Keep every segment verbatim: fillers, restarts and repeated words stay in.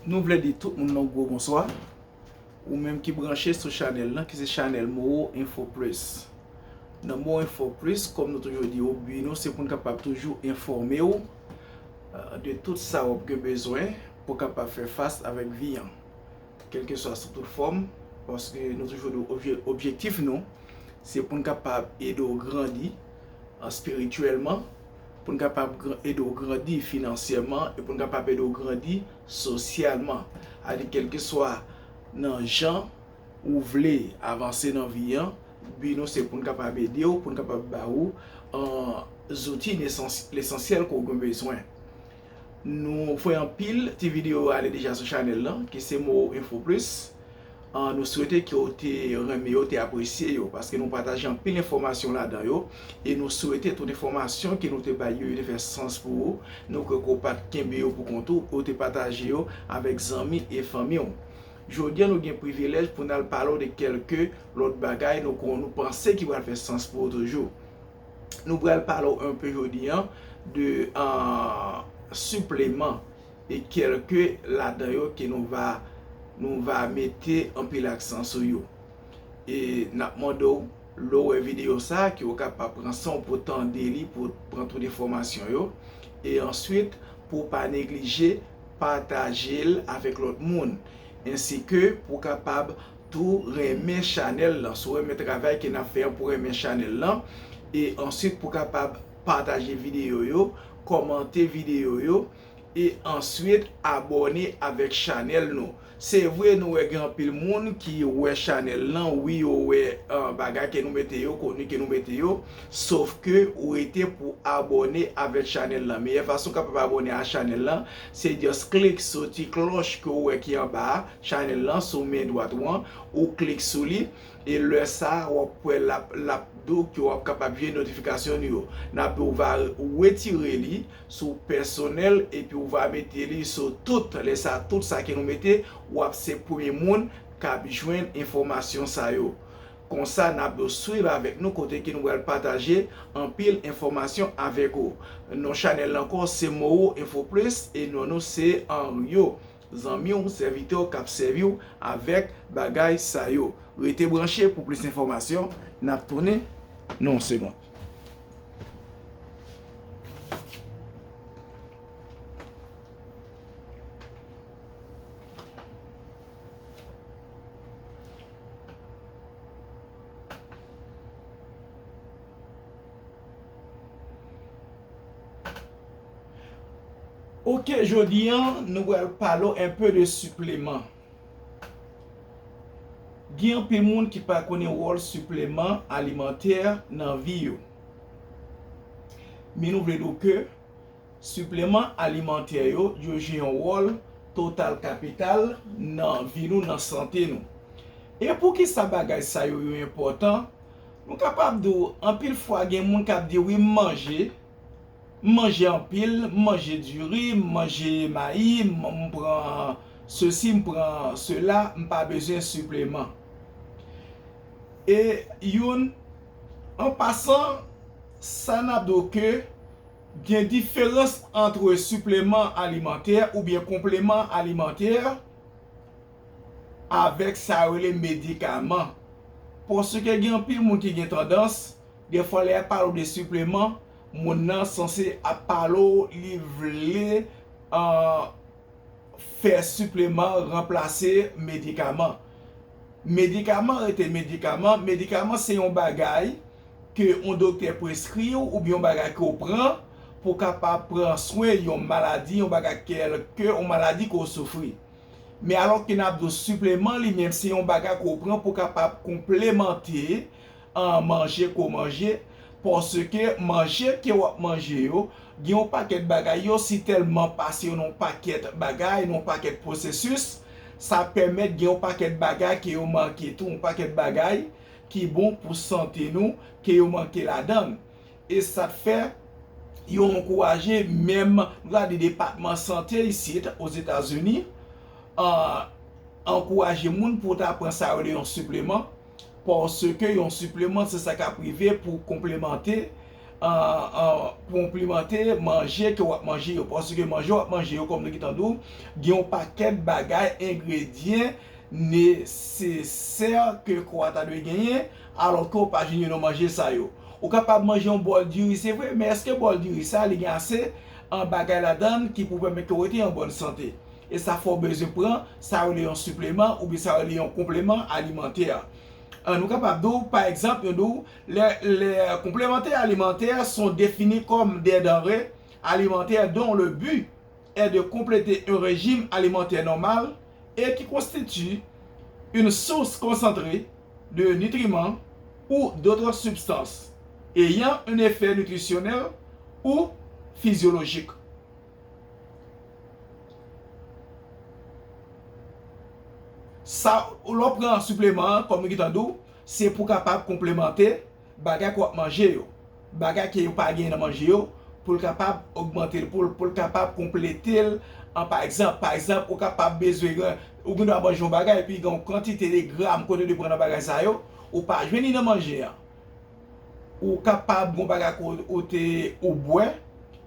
Nou vle di tout moun yon gwo bonswa. Ou menm ki branche sou chanèl lan, ki se chanèl Moro Info Plus. Nan Moro Info Plus, kòm nou toujou di yo, bi nou se pou n kapab toujou enfòme w, euh, de tout sa w ap gen bezwen pou w kapab fè fas avèk vi an. Kèlkeswa sou tout fòm, paske nou toujou di obje-, objektif nou, se pou n kapab ede w grandi, an, espirityèlman, pou n kapab gran-, ede w grandi finansyèman, e pou n kapab ede w grandi sosyalman. Sètadi, kèlkeswa nan jan ou vle avanse nan vi an, bi nou se pou n kapab ede w, pou n kapab ba ou, an, zouti nesans-, lesansyèl ke w gen bezwen. Nou fè anpil ti videyo ale deja sou chanèl lan, ki se Moro Info Plus. An, nou swete ke w te renmen yo, te apresye yo, paske nou pataje anpil enfòmasyon ladan yo, e nou swete tout enfòmasyon ke nou te bay yo, yo te fè sans pou ou. Nou kwè ke w pa t kenbe yo pou kont ou, ou te pataje yo avèk zanmi e fanmi w. Jodi a, nou gen privilèj pou n al pale w de kèlke lòt bagay nou kon-, nou panse ki pral fè sans pou ou toujou. Nou pral pale w enpe jodi a de, ah, sipleman e kèlke ladan yo ke nou va, nou va mete anpil aksan sou yo. E n ap mande w, lè w wè videyo sa a, ke w kapab pran san w pou w tande li, pou w pran tout enfòmasyon yo. E answit, pou w pa neglije pataje l avèk lòt moun, ensi ke pou w kapab tou renmen chanèl lan. Si w renmen travay ke n ap fè an, pou w renmen chanèl lan. E answit, pou w kapab pataje videyo yo, kòmante videyo yo, e answit abòne avèk chanèl nou. Se vre, nou wè gen anpil moun ki wè chanèl lan, wi, yo wè, ah, bagay ke nou mete yo, kontni ke nou mete yo, sof ke ou rete pou abòne avèk chanèl lan. Meyè fason w kapab abòne a chanèl lan, se just klik sou ti klòch ke w wè ki anba a chanèl lan, sou men dwat ou an, ou klik sou li, e lè sa a, w ap wè l ap, l ap di w ke w ap kapab jwenn notifikasyon nou yo. N ap di w va retire li sou pèsonèl, epi w va mete li sou tout. Lè sa a, tout sa ke nou mete, w ap se premye moun k ap jwenn enfòmasyon sa yo. Konsa, n ap di w swiv avèk nou kote ke nou pral pataje anpil enfòmasyon avèk ou. Non chanèl lan ankò, se Moro Info Plus, e non nou se Henrio. Zanmi w, sèvitè w k ap sèvi w avèk bagay sa yo. Rete branche pou plis enfòmasyon. N ap tounen nan yon segonn. Ok, jodi a, nou pral pale w enpe de sipleman. Gen anpil moun ki pa konnen wòl sipleman alimantè nan vi yo. Men nou vle di w ke sipleman alimantè yo, yo jwe yon wòl total kapital nan vi nou, nan sante nou. E poukisa bagay sa yo, yo enpòtan? Nou kapab di w, anpil fwa gen moun k ap di, "Wi, m manje, m manje anpil, m manje diri, m manje mayi, m, m pran sesi, m pran sela, m pa bezwen sipleman." E youn, an pasan, sa n ap di w ke gen diferans ant sipleman alimantè oubyen konpleman alimantè avèk sa yo rele medikaman. Paske gen anpil moun ki gen tandans, defwa lè y ap pale w de sipleman, moun nan sanse ap pale w, li vle, ah, fè sipleman ranplase medikaman. Medikaman rete medikaman. Medikaman se yon bagay ke yon doktè preskri w oubyen yon bagay ke w pran pou w kapab pran swen yon maladi, yon bagay kèlke, yon maladi ke w soufri. Men alòske n ap di w sipleman, li menm se yon bagay ke w pran pou w kapab konplemante, ah, manje ke w manje, paske manje ke w ap manje yo, gen yon pakèt bagay, yo si tèlman pase yo nan yon pakèt bagay, nan yon pakèt pwosesis, sa pèmèt gen yon pakèt bagay ke yo manke tou, yon pakèt bagay ki bon pou sante nou, ke yo manke ladan l. E sa k fè, yo ankouraje menm, nou ta di depatman sante isit Ozetazini, ah, ankouraje moun pou ta pran sa yo rele yon sipleman, paske yon sipleman se sa k ap rive pou konplemante, an, an, konplimante manje ke w ap manje yo. Paske manje w ap manje yo, kòm nou gentan di w, gen yon pakèt bagay, engredyan nesesè ke kò a ta dwe genyen, alò ke w pa jwenn yo nan manje sa yo. Ou kapab manje yon bòl diri, se vre, men èske bòl diri sa, li gen ase, an, bagay ladan l ki pou pèmèt ke w rete an bòn sante? E sa fè w bezwen pran sa yo rele yon sipleman oubyen sa yo rele yon konpleman alimantè. An, nou kapab di w, pa egzanp, nou di w, les, les complémentaires alimentaires sont définis comme des denrées alimentaires dont le but est de compléter un régime alimentaire normal et qui constituent une source concentrée de nutriments ou d'autres substances ayant un effet nutritionnel ou physiologique. Sa, lè w pran sipleman an, kòm nou gentan di w, se pou kapab konplemante bagay ke w ap manje yo. Bagay ke yo pa genyen nan manje yo, pou l kapab ogmante l, pou l, pou l kapab konplete l. An, pa egzanp, pa egzanp, ou kapab bezwen, ou gen dwa manje yon bagay, epi gen yon kantite de gram kote de pran nan bagay sa yo, ou pa jwenn li nan manje an. Ou kapab gen yon bagay ke w, ou te, ou bwè,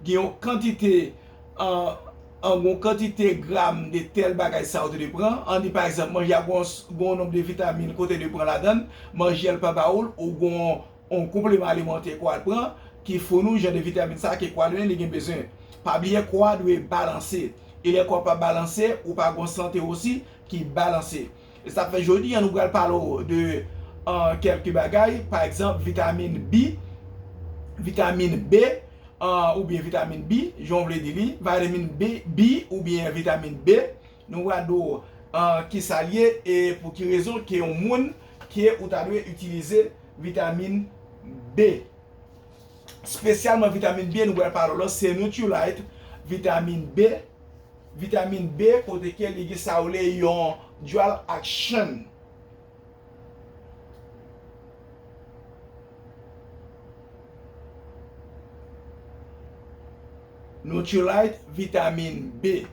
gen yon kantite, an, an, gen yon kantite gram de tèl bagay sa ou te dwe pran. An di, pa egzanp, manje a gen yon, gen yon nonb de vitamin ke w te dwe pran ladan l, manje a l pa ba ou l, ou gen yon, yon konpleman alimantè ke w al pran, ki founi w jan de vitamin sa ke kò a li menm li gen bezwen. Pa bliye, kò a dwe balanse. E lè kò a pa balanse, ou pa gen yon sante osi ki balanse. E sa fè jodi a, nou pral pale w de, an, kèlke bagay, pa egzanp, vitamin B, vitamin B, an, oubyen vitamin B, jan w vle di li, vitamin B, B oubyen vitamin B, nou pral di w, an, kisa l ye e pou ki rezon ke yon moun ke ou ta dwe itilize vitamin B. Espesyalman vitamin B, nou pral pale w la, se Nutrilite, vitamin B, vitamin B, kote ke li gen sa yo rele yon dual action. Nutrilite, vitamin B.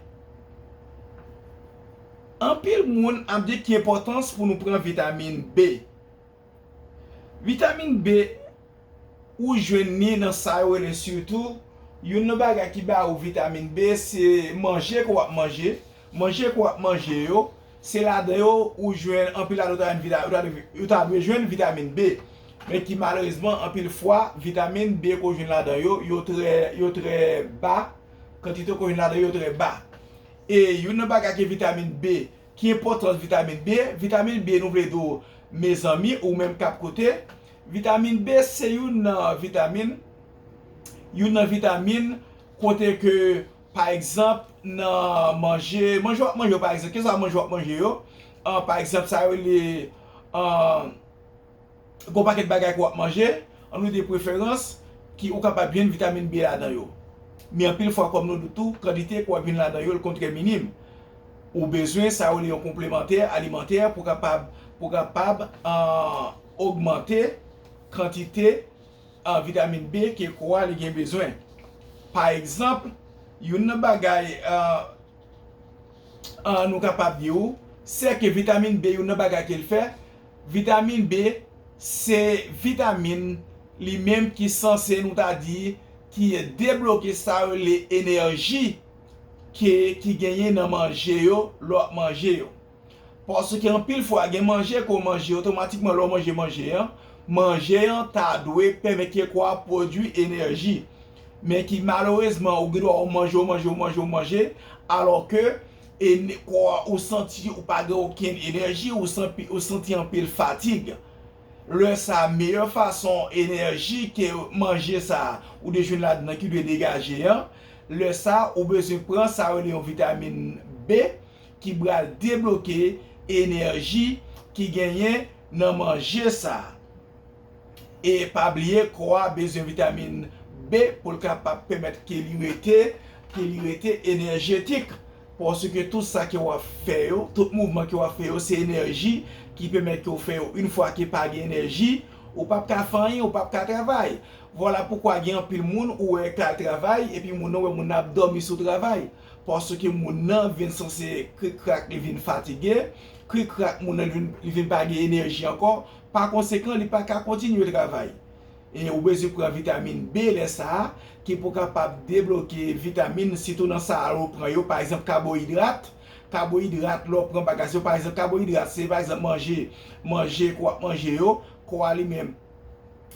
Anpil moun ap di ki enpòtans pou nou pran vitamin B. Vitamin B, ou jwenn li nan sa yo rele sitou, youn nan bagay ki ba ou vitamin B, se manje ke w ap manje. Manje ke w ap manje yo, se ladan yo ou jwenn, anpil ladan yo ta jwenn vita-, yo ta dwe, yo ta dwe jwenn vitamin B. Men ki malerezman, anpil fwa, vitamin B ke w jwenn ladan yo, yo trè, yo trè ba. Kantite ke w jwenn ladan yo trè ba. E youn nan bagay ke vitamin B, ki enpòtans vitamin B, vitamin B, nou vle di w, mezanmi, ou menm k ap koute, vitamin B se youn nan vitamin, youn nan vitamin kote ke, pa egzanp, nan manje, manje w ap manje yo, pa egzanp, keswa manje w ap manje yo, an, pa egzanp, sa yo rele, an, gen yon pakèt bagay ke w ap manje, an nou de preferans, ki ou kapab jwenn vitamin B ladan yo. Men anpil fwa, kòm nou di tou, kantite ke w ap jwenn ladan yo, l kontrè minim. Ou bezwen sa yo rele yon konplemantè alimantè pou kapab, pou kapab, an, ogmante kantite, an, vitamin B ke kò a li gen bezwen. Pa egzanp, youn nan bagay, an, an, nou kapab di w, se ke vitamin B, youn nan bagay ke l fè, vitamin B se vitamin li menm ki sanse, nou ta di, ki debloke sa yo rele enèji ke, ki genyen nan manje yo, lè w ap manje yo. Paske anpil fwa, gen manje ke w manje, otomatikman, lè w manje manje an, manje an ta dwe pèmèt ke kò a pwodui enèji. Men ki malerezman, ou gen dwa ou manje, ou manje, ou manje, ou manje, alò ke, e, kò a, ou santi ou pa gen okenn enèji, ou santi, ou santi anpil fatig. Lè sa, meyè fason enèji ke manje sa ou dwe jwenn ladan ki dwe degaje an, lè sa, ou bezwen pran sa yo rele yon vitamin B ki pral debloke enèji ki genyen nan manje sa. E pa bliye, kò a bezwen vitamin B pou l kapab pèmèt ke li rete, ke li rete enèjetik. Paske tout sa ke w ap fè yo, tout mouvman ke w ap fè yo, se enèji ki pèmèt ke w fè yo. Yon fwa ke pa gen enèji, ou p ap ka fè anyen, ou p ap ka travay. Vwala poukwa gen anpil moun ou wè k al travay, epi moun nan wè moun nan ap dòmi sou travay. Paske moun nan vin sanse krik krak, li vin fatige, krik krak, moun nan vin, li vin pa gen enèji ankò. Pa konsekan, li pa ka kontinye travay. E ou bezwen pran vitamin B lè sa a, ki pou kapab debloke vitamin, sitou nan sa a lè w pran yo, pa egzanp, kaboyidrat. Kaboyidrat, lè w pran bagay sa yo, pa egzanp, kaboyidrat, se pa egzanp manje, manje ke w ap manje yo, kò a li menm,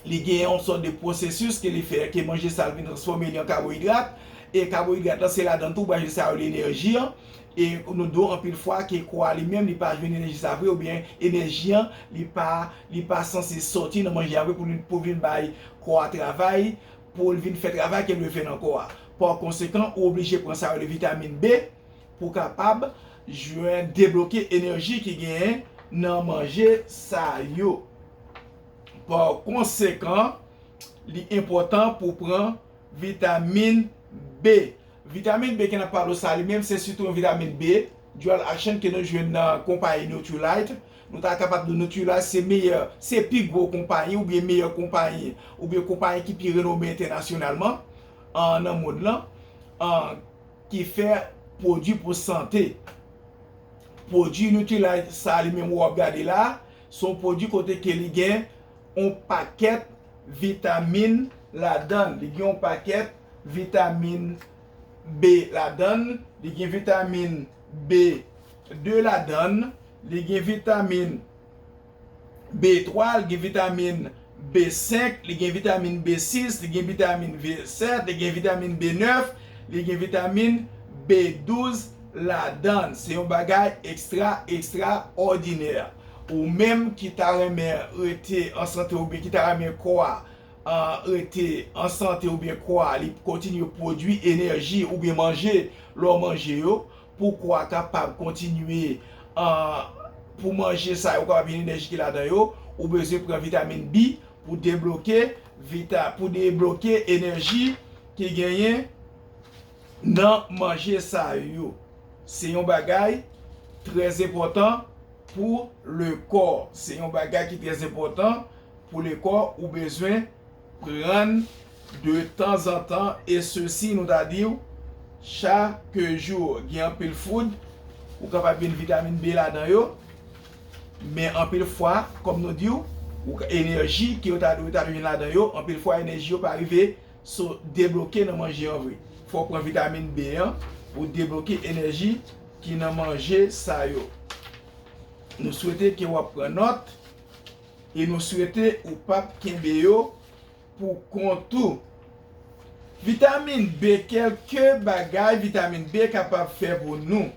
li gen yon sòt de pwosesis ke li fè, ke manje sa a vin transfòme li an kaboyidrat, e kaboyidrat lan se ladan tou w pral jwenn sa yo, li enèji an, e nou di w anpil fwa ke kò a li menm li pa jwenn enèji sa vre, oubyen enèji an li pa, li pa sanse sòti nan manje a vre pou li, pou vin bay kò a travay, pou l vin fè travay ke l dwe fè nan kò a. Pa konsekan, ou oblije pran sa yo rele vitamin B pou kapab jwenn, debloke enèji ki genyen nan manje sa yo. Pa konsekan, li enpòtan pou pran vitamin B. Vitamin B ke n ap pale w sa li menm, se sitou yon vitamin B, dual action, ke nou jwenn nan konpayi Nutrilite. Nou ta kapab di Nutrilite se meyè, se pi gwo konpayi oubyen meyè konpayi, oubyen konpayi ki pi renome entènasyonalman, an, nan mond lan, an, ki fè pwodui pou sante. Pwodui Nutrilite sa li menm ou ap gade la, se yon pwodui kote ke li gen yon pakèt vitamin ladan l. Li gen yon pakèt vitamin B ladan l, li gen vitamin B de ladan l, li gen vitamin B twa, li gen vitamin B senk, li gen vitamin B sis, li gen vitamin B sèt, li gen vitamin B nèf, li gen vitamin B douz ladan l. Se yon bagay ekstra, ekstraòdinè. Ou menm ki ta renmen rete an sante oubyen ki ta renmen kò a, an, rete an sante oubyen kò a, li kontinye pwodui enèji oubyen manje, lè w manje yo, pou kò a kapab kontinye, an, pou manje sa yo kapab gen enèji ki ladan yo, ou bezwen pran vitamin B pou debloke vita-, pou debloke enèji ki genyen nan manje sa yo. Se yon bagay trè enpòtan pou le kò. Se yon bagay ki trè enpòtan pou le kò. Ou bezwen pran de tanzantan, e sesi, nou ta di w, chak jou. Gen anpil food, ou kapab jwenn vitamin B ladan yo, men anpil fwa, kòm nou di w, ou ka, enèji ke yo ta dwe, ta dwe jwenn ladan yo, anpil fwa enèji yo pa rive so debloke nan manje an vre. Fò w pran vitamin B an pou debloke enèji ki nan manje sa yo. Nou swete ke w ap pran nòt e nou swete ou p ap kenbe yo pou kont ou. Vitamin B, kèlke bagay vitamin B kapab fè pou nou.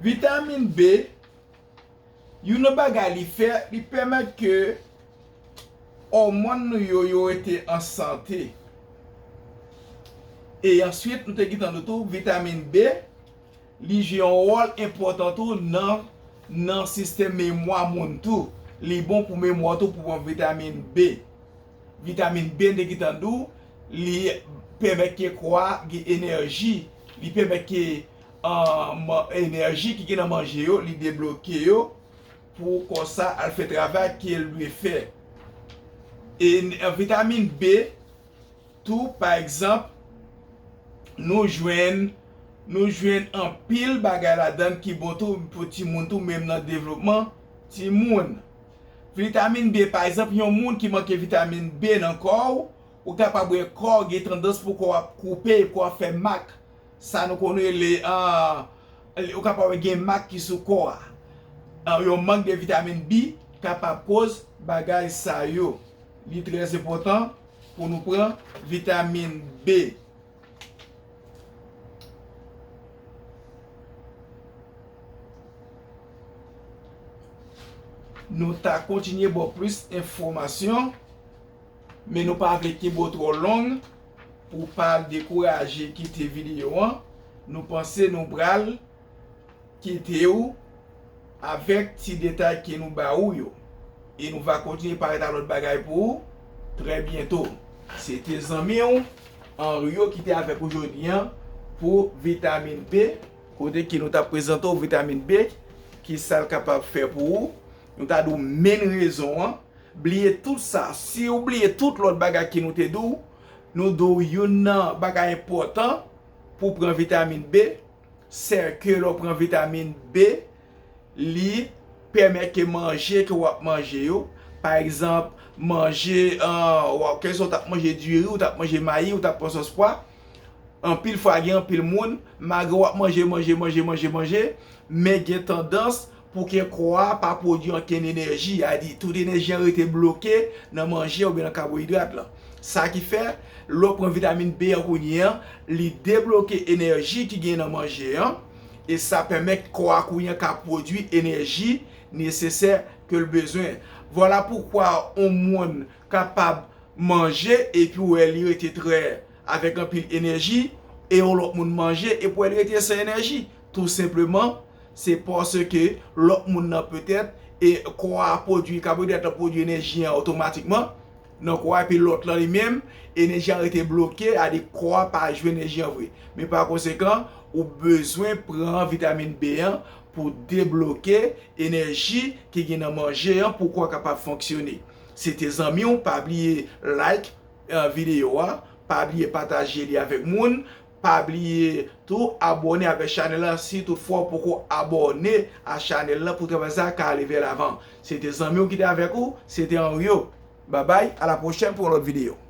Vitamin B, youn nan bagay li fè, li pèmèt ke òmòn nou yo, yo rete an sante. E answit, nou te gentan di tou, vitamin B, li jwe yon wòl enpòtan tou nan, nan sistèm memwa moun tou. Li bon pou memwa tou pou pran vitamin B. Vitamin B, n te gentan di w, li pèmèt ke kò a gen enèji. Li pèmèt ke, an, man-, enèji ki gen nan manje yo, li debloke yo pou kò sa al fè travay ke l dwe fè. E n-, vitamin B, tou, pa egzanp, nou jwenn, nou jwenn anpil bagay ladan l ki bon tou pou timoun tou, menm nan devlopman timoun. Vitamin B, pa egzanp, yon moun ki manke vitamin B nan kò w, ou kapab wè kò w gen tandans pou kò w ap koupe, kò w ap fè mak. Sa nou konn rele, an, ou kapab gen mak ki sou kò a. An, yon mank de vitamin B kapab koz bagay sa yo. Li trè enpòtan pou nou pran vitamin B. Nou ta kontinye ba w plis enfòmasyon, men nou pa vle kenbe w twò long pou w pa dekouraje kite videyo an. Nou panse nou pral kite w avèk ti detay ke nou ba ou yo. E nou va kontinye parèt ak lòt bagay pou ou trè byento. Se te zanmi w, Henrio, ki te avèk ou jodi an pou vitamin B, kote ke nou t ap prezante w vitamin B, ki sa l kapab fè pou ou. Nou ta di w menm rezon an, bliye tout sa. Si w bliye tout lòt bagay ke nou te di w, nou di w youn nan bagay enpòtan pou pran vitamin B, sè ke lè w pran vitamin B, li pèmèt ke manje ke w ap manje yo Pa egzanp, manje, kèlkeswa w t ap manje diri, ou t ap manje mayi, ou t ap pran sòs pwa. Anpil fwa gen anpil moun, malgre w ap manje, manje, manje, manje, manje, men gen tandans pou ke kò a pa pwodui ankenn enèji, a di tout enèji an rete bloke nan manje oubyen nan kaboidrat lan. Sa ki fè, lè w pran vitamin B an kounye an, li debloke enèji ki gen nan manje an, e sa pèmèt kò a kounye an ka pwodui enèji nesesè ke l bezwen. Vwala poukwa yon moun kapab manje epi w wè li rete trè avèk anpil enèji, e yon lòt moun manje epi w wè li rete san enèji. Tou senpleman, se paske lòt moun nan petèt, e kò a pwodui, kaboidrat lan pwodui enèji an otomatikman nan kò a, epi lòt lan li menm, enèji an rete bloke, a di kò a pa jwenn enèji an vre. Men pa konsekan, ou bezwen pran vitamin B an pou debloke enèji ki gen nan manje an pou kò a kapab fonksyone. Se te zanmi w, pa bliye like videyo a, pa bliye pataje li avèk moun, pa bliye tou abòne avèk chanèl la si toutfwa w poko abòne a chanèl la pou travay sa ka ale vè lavan. Se te zanmi w ki te avèk ou, se te Anrio. Babay, a la pwochèn pou yon lòt videyo.